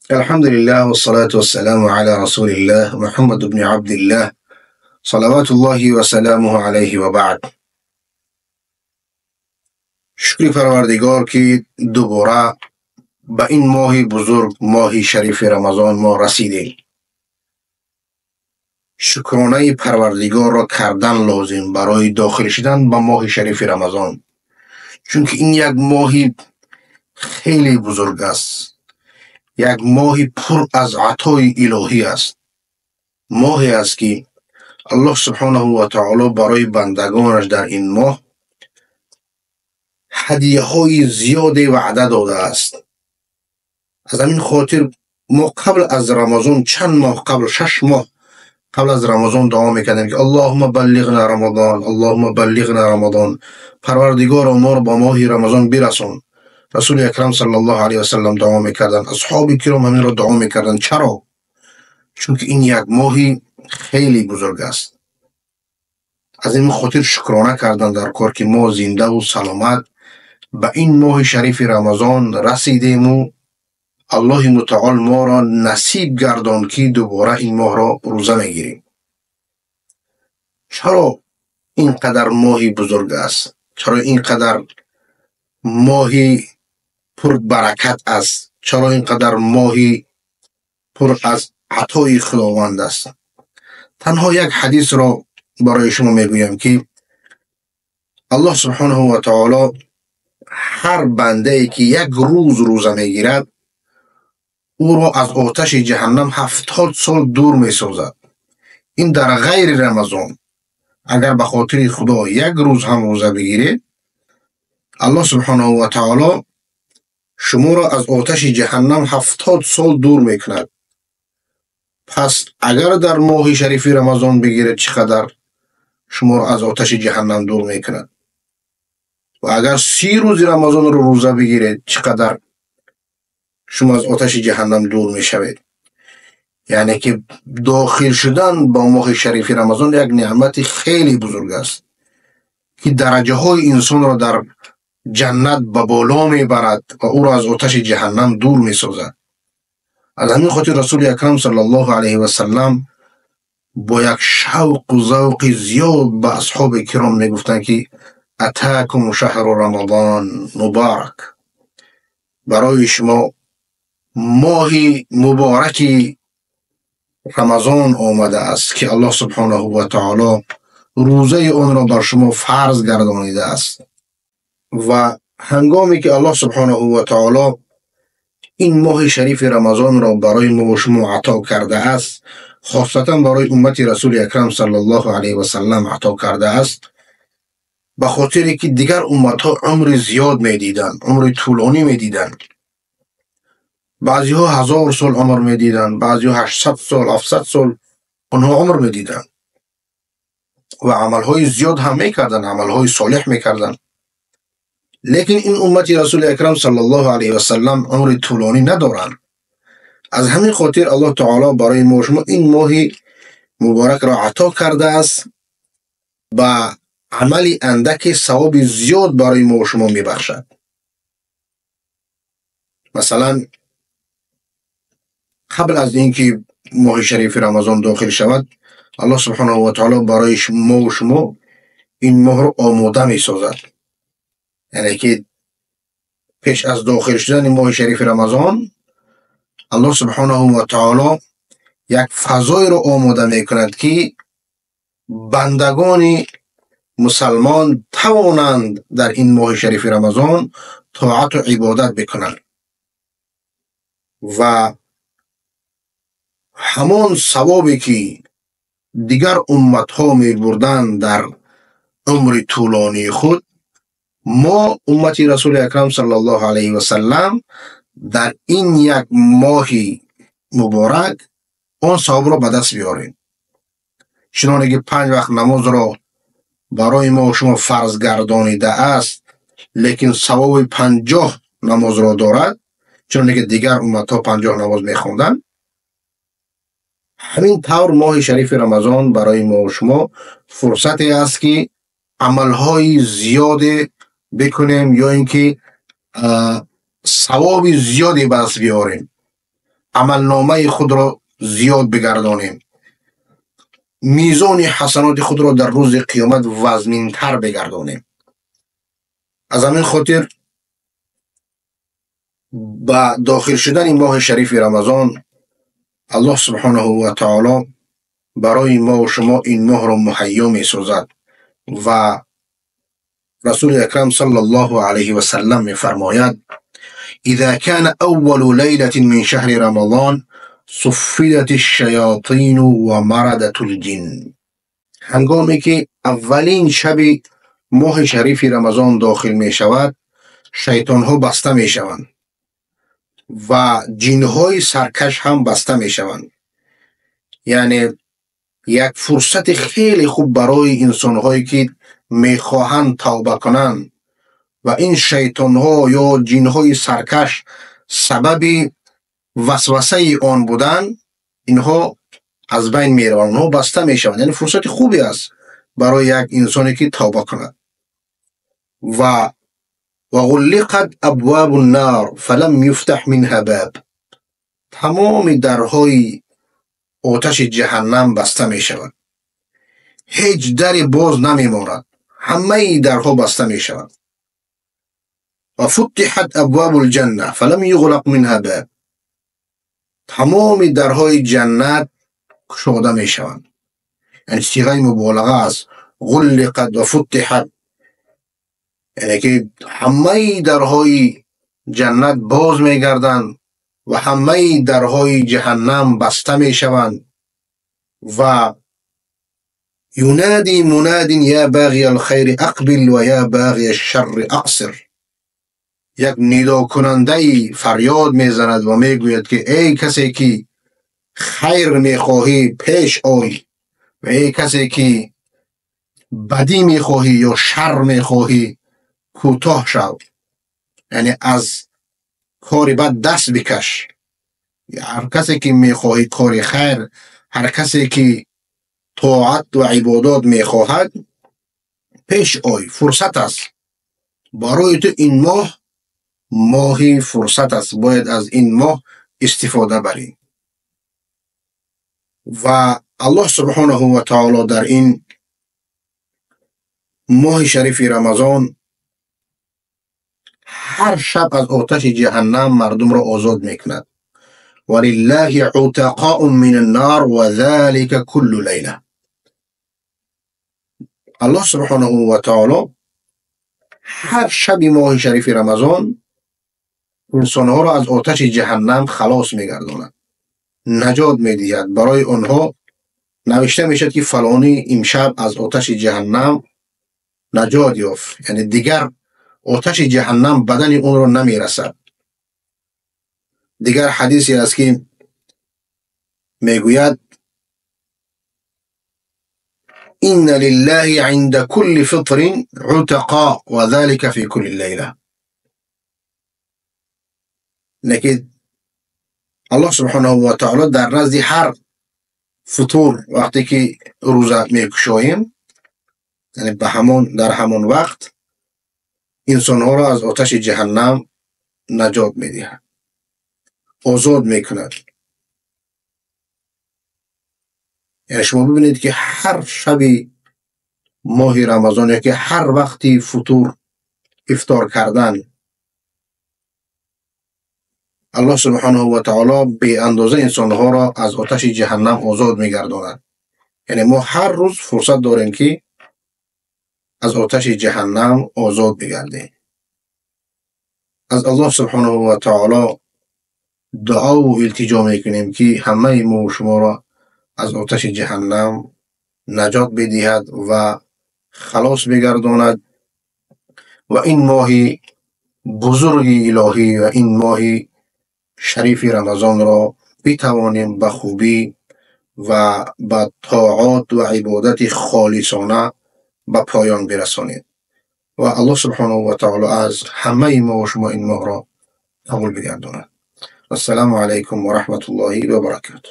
الحمد لله والصلاة والسلام على رسول الله محمد بن عبد الله صلوات الله و سلامه علیه و بعد. شکر پروردگار که دوباره به این ماه بزرگ، ماه شریف رمضان ما رسیدیم. شکرانه پروردگار را کردن لازم برای داخل شدن به ماه شریف رمضان، چون که این یک ماه خیلی بزرگ است، یک ماه پر از عطای الهی است، ماهی است که الله سبحانه و تعالی برای بندگانش در این ماه هدیه های زیادی وعده داده است. از همین خاطر ما قبل از رمضان، چند ماه قبل، 6 ماه قبل از رمضان دعا میکردیم که اللهم بلغنا رمضان، اللهم بلغنا رمضان، پروردگار ما را با ماه رمضان برسان. رسول اکرم صلی الله علیه و سلم دعا میکردن، اصحاب کرام همین را دعا میکردن. چرا؟ چون که این یک ماهی خیلی بزرگ است. از این خاطر شکرانه کردن در کار که ما زنده و سلامت به این ماه شریف رمضان رسیدیم و الله متعال ما را نصیب گردان که دوباره این ماه را روزه میگیریم. چرا اینقدر ماهی بزرگ است؟ چرا اینقدر ماهی پر برکت است؟ چرا اینقدر ماهی پر از عطای خداوند است؟ تنها یک حدیث را برای شما میگویم که الله سبحانه و تعالی هر بنده ای که یک روز روزه میگیرد او را از آتش جهنم 70 سال دور میسازد. این در غیر رمضان. اگر به خاطر خدا یک روز هم روزه بگیرید، الله سبحانه و تعالی شما را از آتش جهنم 70 سال دور میکند. پس اگر در ماه شریف رمضان بگیرید چقدر شما را از آتش جهنم دور میکند، و اگر 30 روز رمضان رو روزه بگیرید چقدر شما از آتش جهنم دور میشوید. یعنی که داخل شدن با ماه شریف رمضان یک نعمت خیلی بزرگ است که درجه های انسان را در جنت به بالا میبرد و او را از آتش جهنم دور میسازد. از همین خاطر رسول اکرم صلی الله علیه و سلم با یک شوق و ذوق زیاد به اصحاب کرام میگفتند که اتاکم شهر رمضان مبارک، برای شما ماه مبارک رمضان آمده است که الله سبحانه و تعالی روزه آن را بر شما فرض گردانیده است. و هنگامی که الله سبحانه و تعالی این ماه شریف رمضان را برای ما و شما عطا کرده است، خاصتا برای امت رسول اکرم صلی الله علیه و سلم عطا کرده است، به خاطر که دیگر امت ها عمر زیاد می دیدن، عمر طولانی می دیدن. بعضی ها 1000 سال عمر می دیدن، بعضی ها 800 سال، 700 سال آنها عمر می دیدن و عمل های زیاد هم می کردن، عمل های صالح می کردن. لیکن این امت رسول اکرم صلی الله علیه و سلم عمر طولانی ندارند. از همین خاطر الله تعالی برای ما شما این ماه مبارک را عطا کرده است، با عمل اندک ثواب زیاد برای ما و شما میبخشد. مثلا قبل از اینکه ماه شریف رمضان داخل شود، الله سبحانه و تعالی برای ما و شما این ماه را آماده میسازد. یعنی که پیش از داخل شدن ماه شریف رمضان، الله سبحانه و تعالی یک فضای را آماده میکند که بندگان مسلمان توانند در این ماه شریف رمضان طاعت و عبادت بکنند و همان ثوابی که دیگر امت ها می بردند در عمر طولانی خود، ما امت رسول اکرم صلی الله علیه و سلم در این یک ماه مبارک آن ثواب را به دست بیاریم. چنانکه که 5 وقت نماز را برای ما و شما فرض گردانیده است، لیکن ثواب 50 نماز را دارد، چنانکه دیگر امت ها 50 نماز میخوندند. همین طور ماه شریف رمضان برای ما و شما فرصتی است که عملهای زیاد بکنیم یا اینکه ثواب زیادی به دست بیاریم. عملنامه خود را زیاد بگردانیم، میزان حسنات خود را در روز قیامت وزنین‌تر بگردانیم. از همین خاطر با داخل شدن ماه شریف رمضان الله سبحانه و تعالی برای ما و شما این ماه را مهیا می سازد و رسول اکرم صلی الله علیه و سلم می فرماید: اذا كان اول لیلة من شهر رمضان صفدت الشیاطین و مردت الجن. هنگامی که اولین شب ماه شریف رمضان داخل می شود، شیطان ها بسته می شوند و جن های سرکش هم بسته می شوند. یعنی یک فرصت خیلی خوب برای انسان هایی که می خواهند توبه کنند و این شیطان ها یا جن های سرکش سبب وسوسه آن بودن، اینها از بین می روند، اونها بسته می شوند. یعنی فرصت خوبی است برای یک انسانی که توبه کند. و وغلقت ابواب النار فلم یفتح منها باب. تمام درهای آتش جهنم بسته می شود، هیچ دری باز نمی ماند، همه درها بسته می شود. و فتحت ابواب الجنه فلم یغلق منها باب. تمام درهای جنت گشوده می شوند. یعنی صیغه مبالغه است، غلقت و فتحت، یعنی که همه درهای جنت باز می گردند و همه درهای جهنم بسته می شوند. و ینادی مناد یا باغی الخیر اقبل و یا باغی الشر اقصر. یک ندا کننده فریاد می زند و می گوید که ای کسی که خیر می خواهی پیش آی، و ای کسی که بدی می خواهی یا شر می خواهی کوتاه شو، یعنی از کار بد دست بکش. هر کسی که میخواهی کار خیر، هر کسی که طاعت و عبادات میخواهد پیش آی، فرصت است برای تو. این ماه ماهی فرصت است، باید از این ماه استفاده بری. و الله سبحانه و تعالی در این ماه شریف رمضان هر شب از آتش جهنم مردم را آزاد میکند. ولله عتقاء من النار و ذلك كل لیله. الله سبحانه و تعالی هر شب ماه شریف رمضان انسانها را از آتش جهنم خلاص میگرداند، نجات میدهد. برای آنها نوشته میشد که فلانی امشب از آتش جهنم نجات یافت، یعنی دیگر آتش جهنم بدن اون را نمیرسد. دیگر حدیثی است که میگوید ان لله عند كل فطر عتقاء و ذلك فی كل لیله. لیکن الله سبحانه و تعالی در نزد هر فطور وقتی که روزه میکشاییم، یعنی به همان در همان وقت انسانها را از آتش جهنم نجات میدهد، آزاد میکند. یعنی شما ببینید که هر شب ماه رمضان یا که هر وقتی فطور افطار کردن، الله سبحانه و تعالی به اندازه انسانها را از آتش جهنم آزاد میگرداند. یعنی ما هر روز فرصت داریم که از آتش جهنم آزاد بگردیم. از الله سبحانه و تعالی دعا و التجا میکنیم که همه ما و شما را از آتش جهنم نجات بدهد و خلاص بگرداند و این ماه بزرگ الهی و این ماه شریف رمضان را بتوانیم به خوبی و به طاعات و عبادت خالصانه به پایان برسانیم و الله سبحانه و تعالی از همه ما و شما این ماه را قبول بگرداند. السلام علیکم و رحمت الله و برکاته.